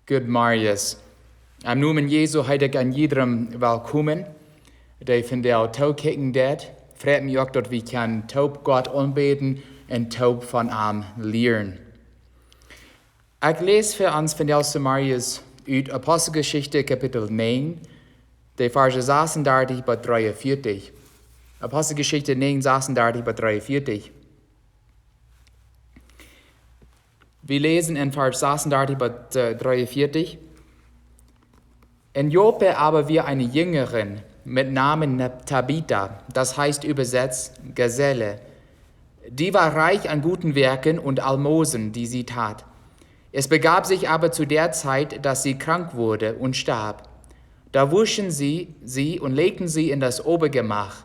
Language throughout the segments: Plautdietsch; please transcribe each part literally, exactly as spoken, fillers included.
Good Marius. Em Nomen Jesu heet ekj en jiedrem welkomen, dee vondoag tookjikjen deit. Freit mie uk, daut wie kjennen toop Gott aunbäden un toop von am lieren. Ekj läs fa ons vondoag Marius ut Aposteljeschicht Kapitel näajen, de Varsch sasuntachentich bat dreeunvieetich. Aposteljeschicht näajen, sasuntachentich bat dreeunvieetich. Wir lesen in Varsch sasuntachentich bat, äh, dreeunvieetich. In Joppe aber war eine Jüngerin mit Namen Tabitha, das heißt übersetzt Geselle. Die war reich an guten Werken und Almosen, die sie tat. Es begab sich aber zu der Zeit, dass sie krank wurde und starb. Da wuschen sie sie und legten sie in das Obergemach.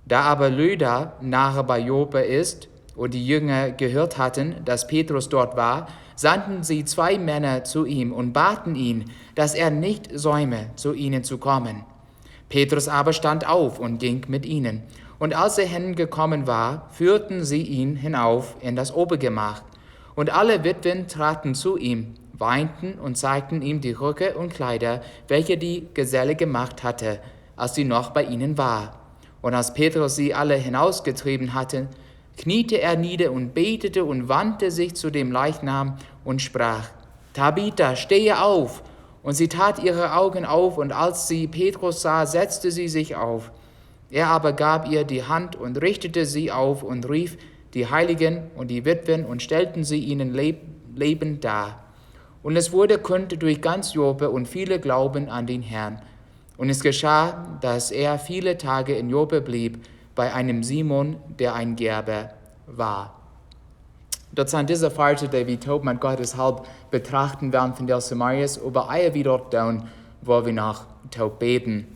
Da aber Lydda nahe bei Joppe ist und die Jünger gehört hatten, dass Petrus dort war, sandten sie zwei Männer zu ihm und baten ihn, dass er nicht säume, zu ihnen zu kommen. Petrus aber stand auf und ging mit ihnen. Und als er hingekommen war, führten sie ihn hinauf in das Obergemach. Und alle Witwen traten zu ihm, weinten und zeigten ihm die Röcke und Kleider, welche die Geselle gemacht hatte, als sie noch bei ihnen war. Und als Petrus sie alle hinausgetrieben hatte, kniete er nieder und betete und wandte sich zu dem Leichnam und sprach: Tabitha, stehe auf! Und sie tat ihre Augen auf, und als sie Petrus sah, setzte sie sich auf. Er aber gab ihr die Hand und richtete sie auf und rief die Heiligen und die Witwen und stellten sie ihnen leb-, lebend dar. Und es wurde kund durch ganz Joppe und viele glauben an den Herrn. Und es geschah, dass er viele Tage in Joppe blieb, bei einem Simon, der ein Gerber war. Daut sent dise Varsch, dee wie toop met Gottes Help betrachten wellen vondoag Marius, oba ea wie daut doonen, woa wie noch toop bäden.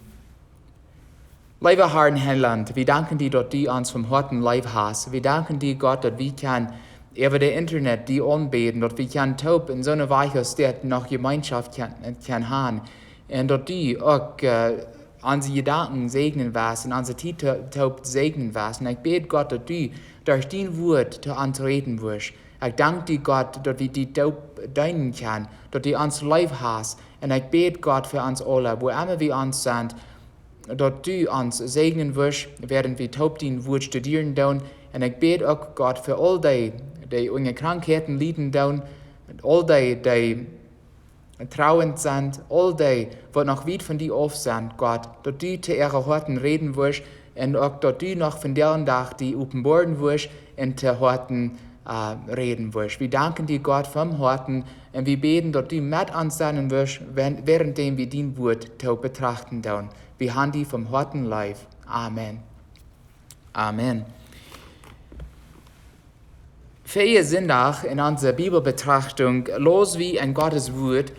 Leewa Herr un Heiland, wie danken die, daut du ons von Hoaten leef hast. Wie danken die, Gott, daut wie kjennen äwa daut Internet die aunbäden, daut wie kjennen toop en soone Weise aus dit noch Jemeenschoft kjennen, kjennen haben. Un daut du uk, äh, onse Jedanken säajnen woascht un onse Tiet to-, toop säajnen woascht. Un ekj bäd, Gott, daut du derch dien Wort to ons räden woascht. Ekj dank die, Gott, daut wie die toop deenen kjennen, daut du ons leef hast. Un ekj bäd, Gott, fa ons aule, wua emma wie ons sent, daut du ons säajnen woascht, wäarent wie toop dien Wort studieren doonen. Un ekj bäd uk, Gott, fa aul dee, dee unja Krankheiten lieden doonen, aul dee, dee traurig sent, aul dee, waut noch wiet von die auf sent, Gott, daut du to äare Hoaten räden woascht un uk daut du noch vondoag dän Dach die openboaren woascht un to Hoaten, äh, räden woascht. Wie danken die, Gott, von Hoaten un wie bäden, daut du met ons sennen woascht, wäa-, wäarent wie dien Wort toop betrachten doonen. Wie haben die von Hoaten leef. Amen. Amen. Värjen Sindach en onse Bibelbetrachtunk läsen wie en Gottes Wort,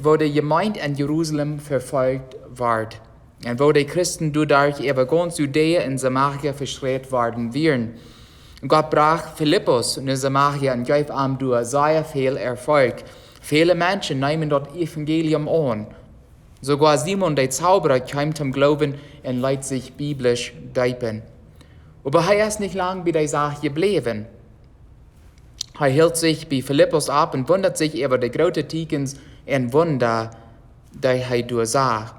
woo de Jemeent en Jerusalem vefolcht wort un woo de Christen doaderch äwa gaunz Judäa un Samaria vestreit worden wieren. Gott brocht Filippus no Samaria un jeef am doa sea väl Erfolg. Väle Menschen neemen daut Evangelium aun. Soogoa Simon de Zaubra kjeem toom Gloowen un leet sikj biblisch deepen. Oba hee es nich lang bie de Sach jebläwen. Hee hilt sikj bie Filippus opp un wundat sikj äwa de groote Teakjens un Wunda, dee hee doa sach.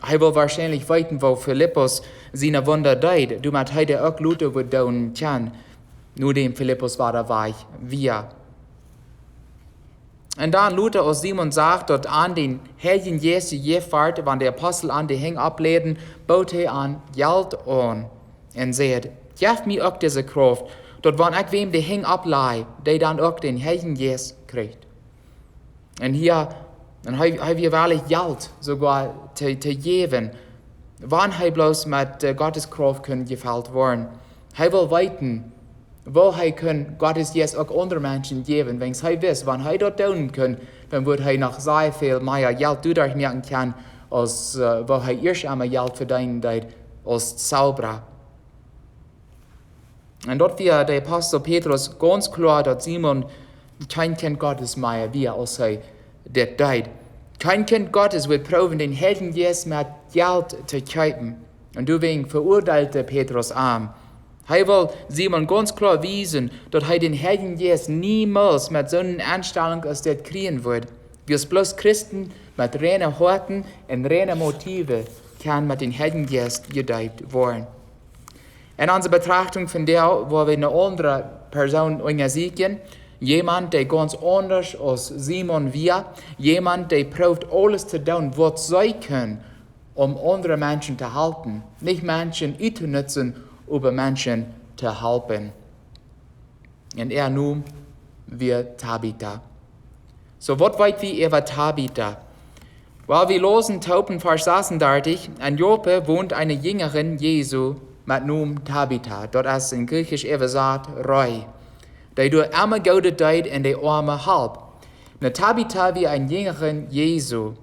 Hee wull woarschienlich weeten, woo Filippus siene Wunda deed, doamet hee dee uk lota wudd doonen kjennen, no däm Filippus wada wajch wia. Un dan lota, aus Simon sach, daut am dän Heiljen Jeist jejäft wort, wan de Apostel an de Henj oppläden, bood hee an Jelt aun un säd: Jeff mie uk dise Krauft, daut wan ekj wäm de Henj opplaj, dee dan uk dän Heiljen Jeist kjricht. Un hia, un hee, hee wia wellich Jelt soogoa to, to jäwen, wan hee bloos met, äh, Gottes Krauft kunn jefelt woaren. Hee wull weeten, woo hee kunn Gottes Jeist uk aundre Menschen jäwen, wiels hee wist, wan hee daut doonen kunn, dan wudd hee noch sea väl mea Jelt doaderch moaken kjennen, aus, äh, woo hee ieescht emol Jelt vedeenen deed aus Zaubra. Un daut wia de Apostel Petrus gaunz kloa, daut Simon kjeen Kjint Gottes mea wia, aus hee dit deed. Kjeen Kjint Gottes wudd proowen, dän Heiljen Jeist met Jelt to kjeepen. Un doawäajen veuadeeld Petrus am. Hee wull Simon gaunz kloa wiesen, daut hee dän Heiljen Jeist niemols met soone Enstalunk aus dit kjrieen wudd. Wiels bloos Christen met reine Hoaten un reine Motive kjennen met dän Heiljen Jeist jedeept woaren. En onse Betrachtunk vondoag woa wie eene aundre Persoon unjasieekjen. Jemaunt, dee gaunz aundasch aus Simon wia. Jemaunt, dee prooft aules to doonen, waut see kunn, om aundre Menschen to halpen. Nich Menschen uttonutzen, oba Menschen to halpen. Un äa Nomen wia Tabita. Soo, waut weet wie äwa Tabita? Well, wie läsen toop en Varsch sasuntachentich: En Joppe wond eene Jinjarin Jesu met Nomen Tabita. Daut es en Jriechsch äwasat Roi, dee doa emma Goodet deed un de Oame holp. Nu, Tabita wia eene Jinjarin Jesu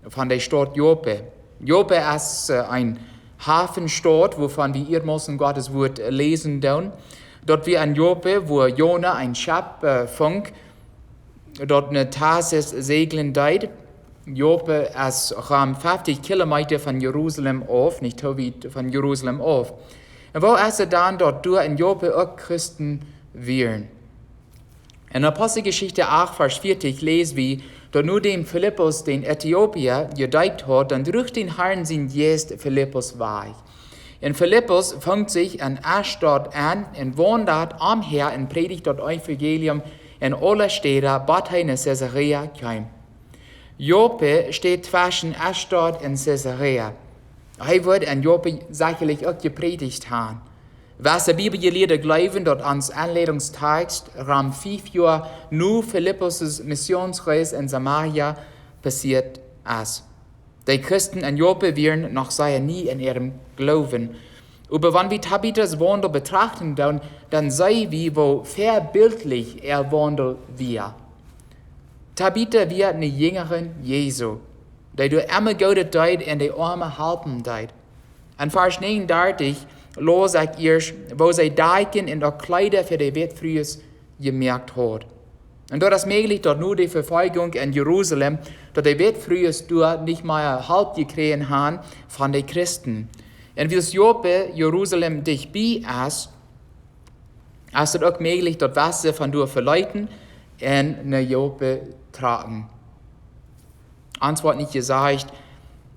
von de Staut Joppe. Joppe es, äh, eene Hafenstaut, wuavon wie hia mol en Gottes Wort läsen doonen. Daut wia en Joppe, wua Jona een Schepp, äh, funk, daut no Tarsis säajlen deed. Joppe es rom feftig Kilometa von Jerusalem auf, nich too wiet von Jerusalem auf. Un woo es et dan, daut doa en Joppe uk Christen wieren? En Aposteljeschicht acht, Varsch vieetich läs wie, daut nodäm Filippus dän Ätiopia jedeept haud, dan druach dän Harn sien Jeist Filippus wajch. Un Filippus funk sikj en Aschdod aun un waundad omhäa un prädicht daut Evangelium en aule Städen, bat hee no Caesarea kjeem. Joppe steit tweschen Aschdod un Caesarea. Hee wudd en Joppe sechalich uk jeprädicht haben. Waut de Bibeljelieede jleewen, daut ons Aunleitungstext rom fief Joa no Filippus' Missionsreis en Samaria passieet es. De Christen en Joppe wieren noch sea nie en äarem Gloowen. Oba wan wie Tabitas Waundel betrachten doonen, dan seenen wie, woo vebildlich äa Waundel wia. Tabita wia eene Jinjarin Jesu, dee doa emma Goodet deed un de Oame halpen deed. En Varsch negenundartich läs ekj ieescht, woo see Dakjen un uk Kjleeda fa de Wätfrues jemoakt haud. Un daut es mäajlich, daut no de Vefoljunk en Jerusalem, daut de Wätfrues doa nich mea Help jekjräajen haben von de Christen. Un wiels Joppe Jerusalem dicht bie es, es et uk mäajlich, daut waut see von doa veleeten un no Joppe trocken. Ons woat nich jesajcht,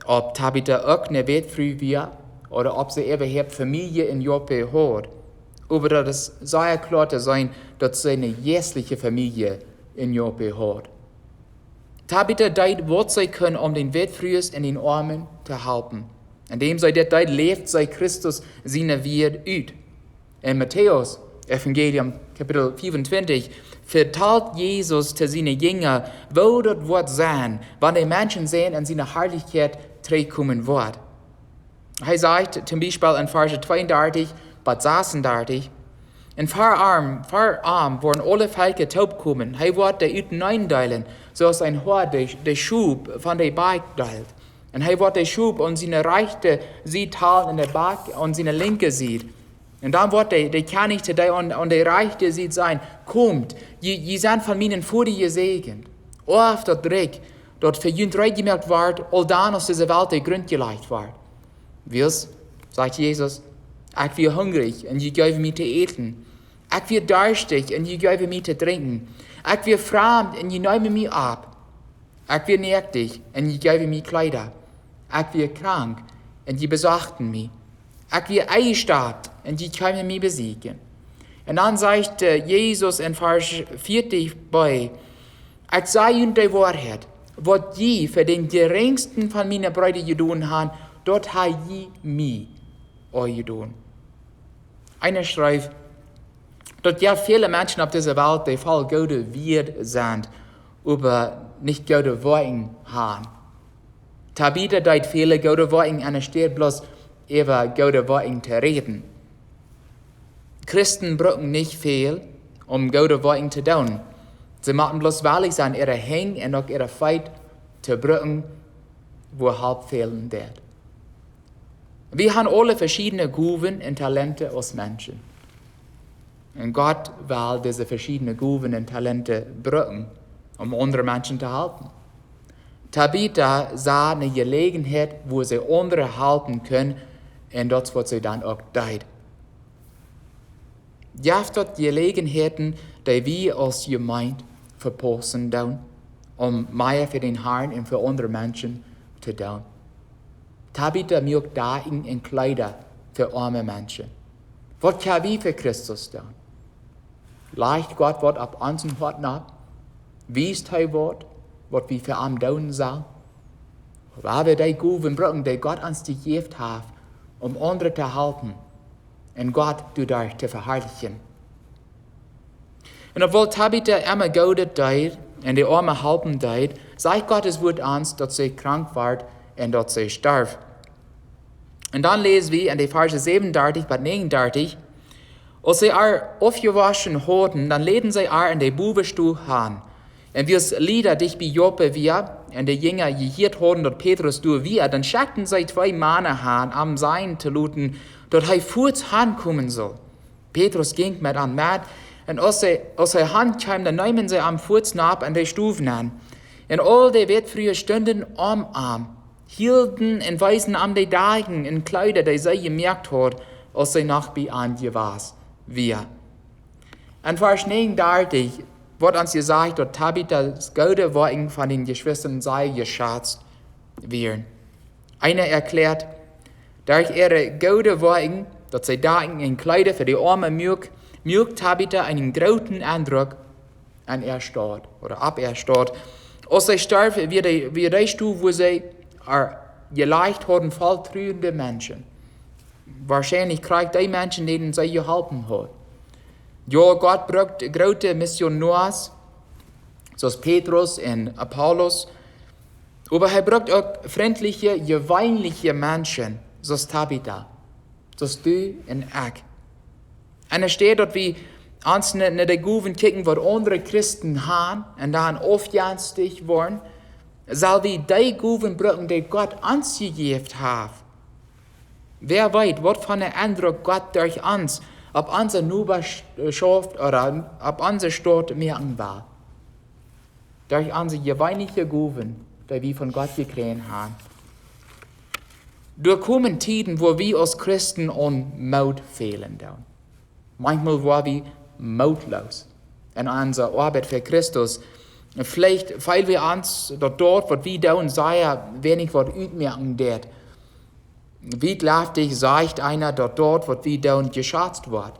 auf Tabita uk eene Wätfru wia, ooda auf see äwahaupt Famielje en Joppe haud. Oba daut es sea kloa to seenen, daut see eene jeistliche Famielje en Joppe haud. Tabita deed, waut see kunn, om de Wätfrues un de Oamen to halpen. Endäm see dit deed, läwd see Christus siene Wieed ut. En Matäus Evangelium, Kapitel vieruntwintich, vetalt Jesus to siene Jinja, woo daut woat sennen, wan de Menschensän en siene Harlichkjeit trigjkomen woat. Hee sajcht toom Biespel en Varsch tweeundartich bat sasuntachentich: Un ver am, ver am woaren aule Velkja toopkomen. Hee woat dee uteneen deelen, soo aus een Hoad de, de Schop von de Bakj deelt. Un hee woat de Schop aun siene rajchte Sied hoolen un de Bakj aun siene linkje Sied. Un dan woat de, de Kjennich to dee aun, aun de rajchte Sied sajen: Komt, jie, jie sent von mienen Voda jesäajent. Oaft daut Rikj, daut fa junt reed jemoakt wort, aul dan aus dise Welt de Grunt jelajcht wort. Wiels, sajcht Jesus, ekj wia hungrich un jie jeewen mie to äten. Ekj wia darstich un jie jeewen mie to drinkjen. Ekj wia framd un jie neemen mie opp. Ekj wia noaktich un jie jeewen mie Kjleeda. Ekj wia krank un jie besochten mie. Ekj wia enjestopt un jie kjeemen mie besieekjen. Un dan sajcht, äh, Jesus en Varsch vieetich B: Ekj saj junt de Woarheit, waut jie fa dän jerinjsten von miene Breeda jedonen haben, daut ha jie mie uk jedonen. Eena schrift, daut jo väle Menschen opp dise Welt, dee voll goode Wieed sent, oba nich goode Woakjen haben. Tabita deed väle goode Woakjen, enne Städ bloos äwa goode Woakjen to räden. Christen brucken nich väl, om goode Woakjen to doonen. See motten bloos wellich sennen, äare Henj un uk äare Feet to brucken, wua Help fälen deit. Wie haben aule veschiedne Gowen un Talente aus Menschen. Un Gott well dise veschiedne Gowen un Talente brucken, om aundre Menschen to halpen. Tabita sach ne Jeläajenheit, wua see aundre halpen kunn, un daut es, waut see dan uk deed. Jeft daut Jeläajenheiten, dee wie aus Jemeent vepaussen doonen, om mea fa dän Harn un fa aundre Menschen to doonen. Tabita muak Dakjen un Kjleeda fa oame Menschen. Waut kjenn wie fa Christus doonen? Lajcht Gott waut opp onsen Hoat nopp? Wiest hee waut, waut wie fa am doonen sellen? Woa wie dee Gowen brucken, dee Gott ons jejäft haft, om aundre to halpen un Gott doaderch to veharlichen? Un opwoll Tabita emma Goodet deed un de Oame halpen deed, sajcht Gottes Wuat ons, daut see krank wort un daut see storf. Un dan läs wie en de Varsch säwenundartich bat näajenundartich: Aus see ar aufjewoschen hauden, dan läden see ar en de Bowastua han. Un wiels Lidda dicht bie Joppe wia, un de Jinja jehieet hauden, daut Petrus doa wia, dan schekjten see twee Mana han, am sajen to loten, daut hee fuaz hankomen sull. Petrus jinkj met an met, un aus see, aus hee hankjeem, dan neemen see am fuaz nopp en de Stow nenn. Un aul de Wätfrues stunden om am, hilden un weesen am de Dakjen un Kjleeda, dee see jemoakt haud, aus see noch bie an jewast wia. En Varsch näajenundartich woat ons jesajcht, daut Tabitas goode Woakjen von de Jeschwista sea jeschazt wieren. Eena erkjläat: Derch äare goode Woakjen, daut see Dakjen un Kjleeda fa de Oame muak, muak Tabita eenen grooten Endruck aun äa Staut, ooda opp äa Staut. Aus see storf, wia de, wia de Stow, wua see ar jelajcht hauden, voll truende Menschen. Woarschienlich krakjt dee Menschen, dee see jeholpen haud. Jo, Gott brukt groote Missionoas, soo aus Petrus un Apollos, oba hee brukt uk frintliche, jeweenelje Menschen, soo aus Tabita, soo aus du un ekj. Enne Städ daut wie ons no, no de Gowen kjikjen, waut aundre Christen han, un dan aufjenstich woaren, sell wie dee Gowen brucken, dee Gott ons jejäft haft. Wäa weet, waut fa een Endruck Gott derch ons opp onse Nobaschoft ooda opp onse Staut moaken well. Derch onse jeweenelje Gowen, dee wie von Gott jekjräajen han. Doa komen Tieden, wua wie aus Christen aun Moot fälen doonen. Maunchmol woa wie mootloos en onse Oabeit fa Christus. Veleicht feel wie ons, daut daut, waut wie doonen, sea weinich waut utmoaken deit. Wie jleewen, sajcht eena, daut daut, waut wie doonen, jeschazt woat.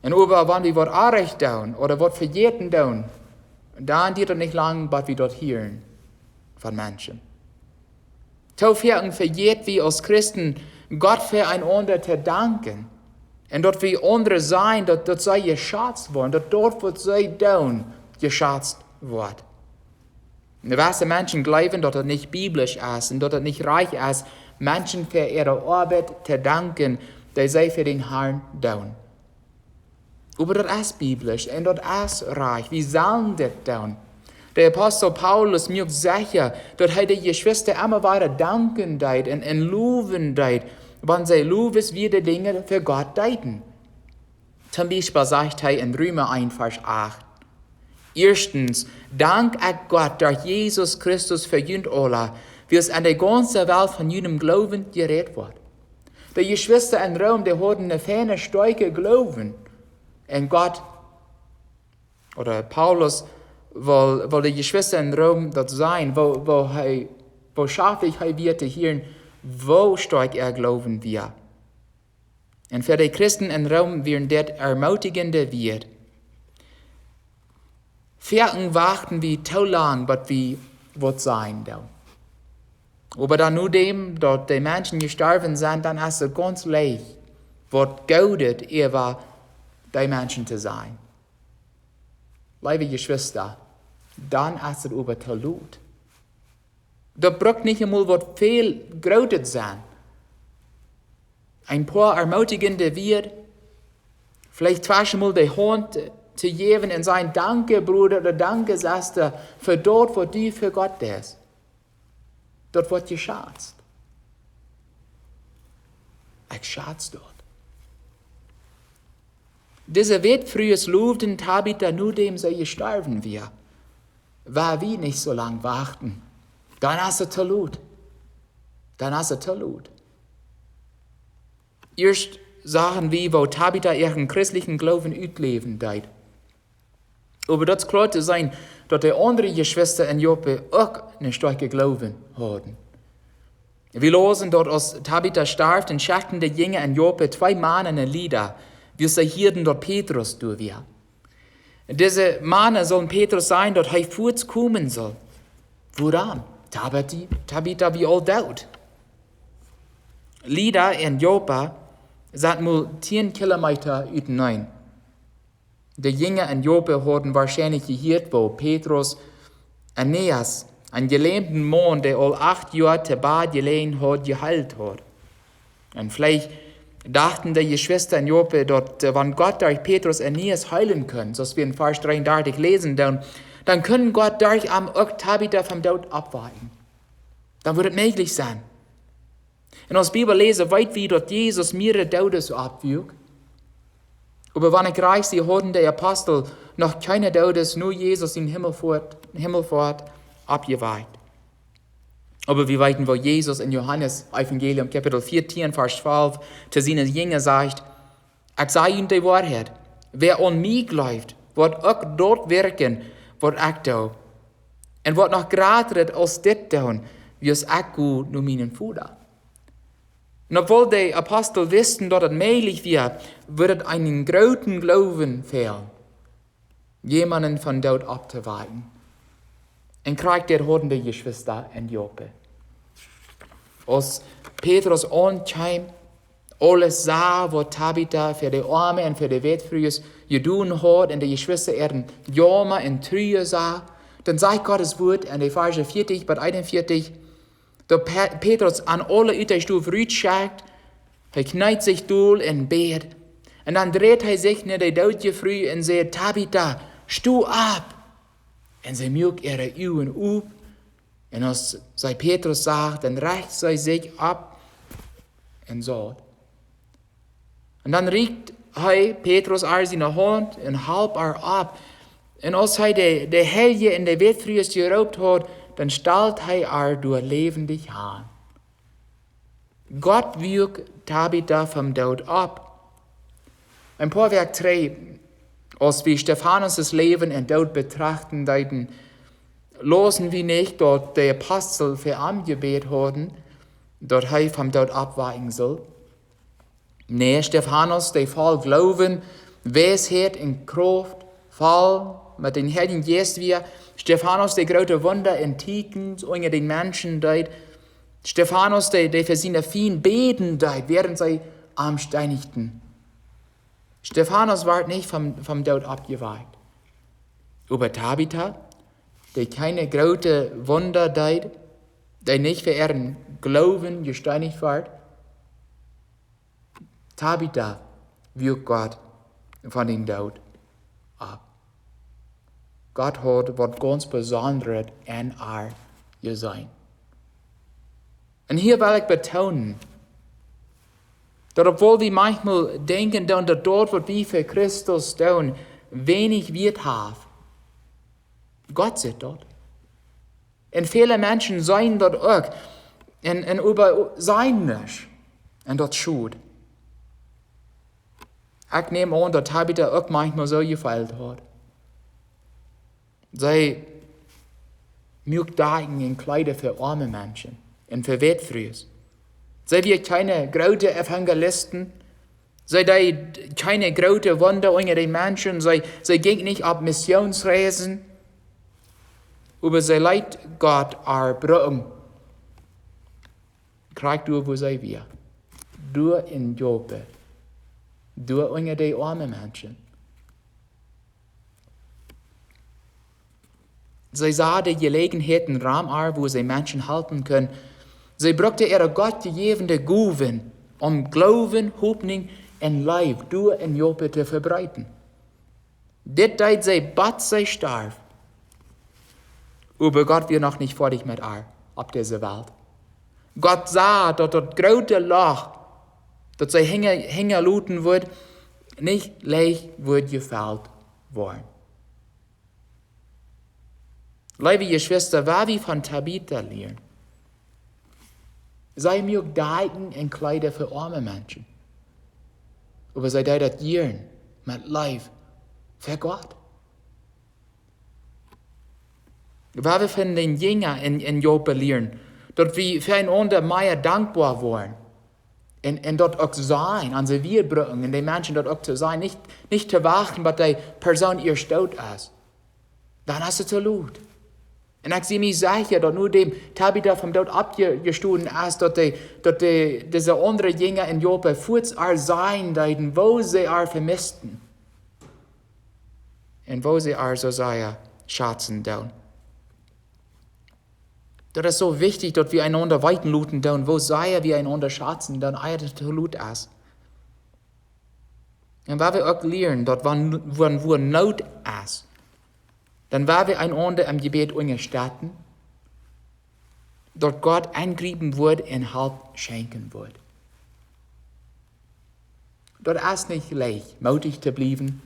Un oba wan wie waut orrajcht doonen ooda waut vejäten doonen, dan diet daut nich lang, bat wie daut hieren von Menschen. Too foaken vejät wie aus Christen, Gott fa eenaunda to danken. Un daut wie aundre sajen, daut, daut see jeschazt woaren, daut daut, waut see doonen, jeschazt woat. Un de mieeschte Menschen jleewen, daut daut nich biblisch es un daut daut nich rajcht es, Menschen fa äare Oabeit to danken, dee see fa dän Harn doonen. Oba daut es biblisch un daut es rajcht. Wie sellen dit doonen. De Apostel Paulus muak secha, daut hee de Jeschwista emma wada danken deed un, un lowen deed, wan see lowenswieede Dinja fa Gott deeden. Toom Biespel sajcht hee en Reema eent, Varsch acht: Ieeschtens dank ekj Gott derch Jesus Christus fa junt aula, wiels en de gaunze Welt von junen Gloowen jerät woat. De Jeschwista en Rom, dee hauden een feina, stoakja Gloowen en Gott. Ooda Paulus wull, wull de Jeschwista en Rom daut sajen, woo, woo hee, woo schaftich hee wia to hieren, woo stoakj äa Gloowen wia. Un fa de Christen en Rom wieren dit ermutigende Wieed. Foaken wachten wie too lang, bat wie waut sajen doonen. Oba dan, nodäm daut de Menschen jestorwen sent, dan es et gaunz leicht, waut Goodet äwa dee Menschen to sajen. Leewe Jeschwista, dan es et oba too lot. Daut brukt nich emol waut väl Grootet sennen. Een poa ermutigende Wieed, veleicht tweschemol de Haunt to jäwen un sajen: Danke, Brooda, ooda Danke, Sesta, fa daut, waut du fa Gott deist. Daut woat jeschazt. Ekj schaz daut. Dise Wätfrues lowden Tabita, nodäm see jestorwen wia. Wan wie nich soo lang wachten, dan es et too lot. Dan es et too lot. Ieescht sagen wie, woo Tabita äaren christlichen Gloowen utläwen deed. Oba daut es kloa to seenen, daut de aundre Jeschwista en Joppe uk een stoakjen Gloowen hauden. Wie läsen daut aus Tabita storf, dan schekjten de Jinja en Joppe twee Mana no Lida, wiels see hieeden daut Petrus doa wia. Dise Mana sullen Petrus sajen, daut hee fuaz komen sull. Wuarom? Tabati-, Tabita wia aul doot. Lida un Joppe sent mau tieen Kilometa uteneen. De Jinja en Joppe hauden woarschienlich jehieet, woo Petrus Aeneas, een jelämden Maun, dee aul acht Joa to Bad jeläajen haud, jeheelt haud. Un veleicht dochten de Jeschwista en Joppe, daut, äh, wan Gott derch Petrus Aeneas heelen kunn, soo aus wie en Varsch dreeundartich läsen, dan, dan kunn Gott derch am uk Tabita vom Doot oppwakjen. Dan wudd et mäajlich sennen. Un aus Bibelläsa weet wie, daut Jesus mierere Doodes oppwakjt. Oba wan ekj rajcht sie, hauden de Apostel noch kjeene Doodes no Jesus siene Himmelfoat, Himmelfoat oppjewakjt. Oba wie weeten, woo Jesus en Johanes Evangelium Kapitel vieetieen, Varsch twalf, to siene Jinja sajcht: "Ekj saj junt de Woarheit, wäa aun mie jleeft, woat uk daut wirkjen, waut ekj doo. Un woat noch jratret aus dit doonen, wiels ekj go no mienen Voda." Un obwohl de Apostel wisten, daut et mäajlich wia, wudd et eenen grooten Gloowen fälen, jemaunden vom Doot opptowakjen. Un krakjt dit hauden de Jeschwista en Joppe. Aus Petrus aunkjeem, aules sach, waut Tabita fa de Oame un fa de Wätfrues jedonen haud, un de Jeschwista äaren Jauma un Trua sach, dan sajcht Gott sien Wort en de Varsch veatich bat eenunveatich, daut Pe-, Petrus an aule ut de Stow rutschekjt, hee kjneet sikj dol un bät. Un dan dreid hee sikj no de doodje Fru un säd: "Tabita, sto opp!" Un see muak äare Uagen op. Un aus see Petrus sach, dan rajcht see sikj opp un saut. Un dan rieekjt hee Petrus äa siene Haunt un holp äa opp. Un aus hee de, de Helje un de Wätfrues jeroopt haud, dan stald hee äa doa läwendich aun. Gott wuak Tabita vom Doot opp. Een poa Wäakj trigj, aus wie Stefanus sien Läwen un Doot betrachten deeden, läsen wie nich, daut de Apostel fa am jebät hauden, daut hee vom Doot oppwakjen sull. Nä, Stefanus, dee voll Gloowen, Weisheit un Krauft, voll met dän Heiljen Jeist wia. Stefanus, dee groote Wunda un Tieekjens unja de Menschen deed. Stefanus, dee, dee fa siene Fiend bäden deed, wäarent see am steenichten. Stefanus wort nich vom, vom Doot oppjewakjt. Oba Tabita, dee kjeene groote Wunda deed, dee nich fa äaren Gloowen jesteenicht wort, Tabita wuak Gott von dän Doot opp. Gott haud waut gaunz Besondret aun äa jeseenen. Un hia well ekj betoonen, daut obwohl wie maunchmol denkjen doonen, daut daut, waut wie fa Christus doonen, weinich Wieet haft, Gott sitt daut. Un väle Menschen seenen daut uk. Un, un äwaseen daut. Un daut schod. Ekj näm aun, daut Tabita uk maunchmol soo jefeelt haud. See muak Dakjen un Kjleeda fa oame Menschen un fa Wätfrues. See wia kjeene groote Evangelisten. See deed kjeene groote Wunda unja de Menschen. See, see jinkj nich opp Missionsreisen. Oba see leet Gott äa brucken. Krakjt doa, wua see wia. Doa en Joppe. Doa unja de oame Menschen. See sach de Jeläajenheiten rom äa, wua see Menschen halpen kunn. See brukt äare gottjejäwende Gowen, om Gloowen, Hopninj un Leew doa en Joppe to vebreeden. Dit deed see, bat see storf. Oba Gott wia noch nich foadich met äa opp dise Welt. Gott sach, daut daut groote Loch, daut see hinja, hinjaloten wudd, nich leicht wudd jefelt woaren. Leewe Jeschwista, waut wie von Tabita lieren. See muak Dakjen un Kjleeda fa oame Menschen. Oba see deed daut jieren met Leew fa Gott. Wua wie von dän Jinja en, en Joppe lieren, daut wie fa eenaunda mea dankboa woaren. Un, un daut uk sajen, aun see wieda brinjen, un dän Menschen daut uk to sajen, nich, nich to wachten, bat dee Persoon ea doot es. Dan es et to lot. Un ekj sie mie secha, daut nu däm Tabitha vom Doot oppjestonen es, daut dee, daut dee, dise aundre Jinja en Joppe fuaz ar sajen deeden, woo see ar vemisten. Un woo see ar soo sea schazen doonen. Daut es soo wichtich, daut wie eenaunda weeten loten doonen, woo sea wie eenaunda schazen doonen, ea daut to lot es. Un wua wie uk lieren, daut wan, wan, wua Noot es, dan wua wie eenaunda em Jebäd unjastetten, daut Gott enjriepen woat un Help schenkjen woat. Daut es nich leicht, mootich to bliewen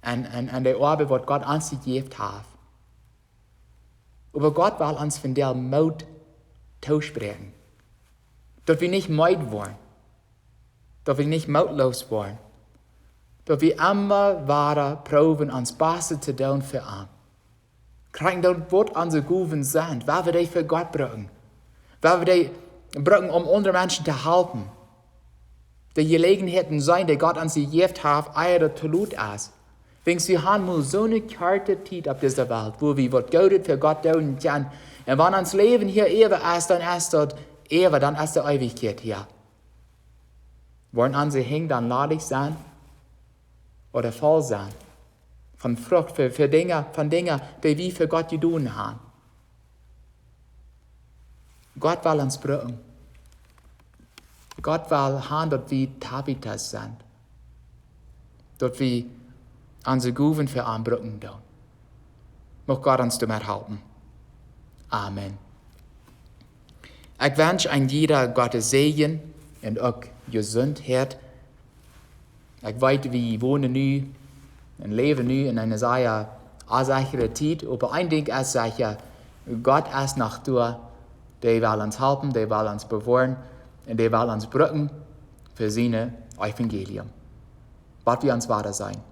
un, un, un de Oabeit, waut Gott ons jejäft haft. Oba Gott well ons vondoag Moot toospräakjen. Daut wie nich meed woaren. Daut wie nich mootloos woaren. Daut wie emma wada proowen, ons Bastet to doonen fa am. Krakjt daut, waut onse Gowen sent, wua wie dee fa Gott brucken. Wua wie dee brucken, om aundre Menschen to halpen. De Jeläajenheiten seenen, dee Gott ons jejäft haft, ea daut to lot es. Wiels wie haben mau soone korte Tiet opp dise Welt, wua wie waut Goodet fa Gott doonen kjennen. Un wan ons Läwen hia äwa es, dan es daut äwa, dan es de Eewichkjeit hia. Woaren onse Henj dan ladich sennen ooda voll sennen von Frucht fa, fa Dinja, von Dinja, dee wie fa Gott jedonen haben? Gott well ons brucken. Gott well haben, daut wie Tabithas sent. Daut wie onse Gowen fa am brucken doonen. Mucht Gott ons doamet halpen. Amen. Ekj wensch eenjieda Gott sienen Säajen un uk Jesuntheit. Ekj weet, wie wonen nu un läwen nu en eene sea onsechere Tiet, oba een Dinkj es secha, Gott es noch doa, dee well ons halpen, dee well ons bewoaren un dee well ons brucken fa sien Evangelium. Waut wie ons wada sajen.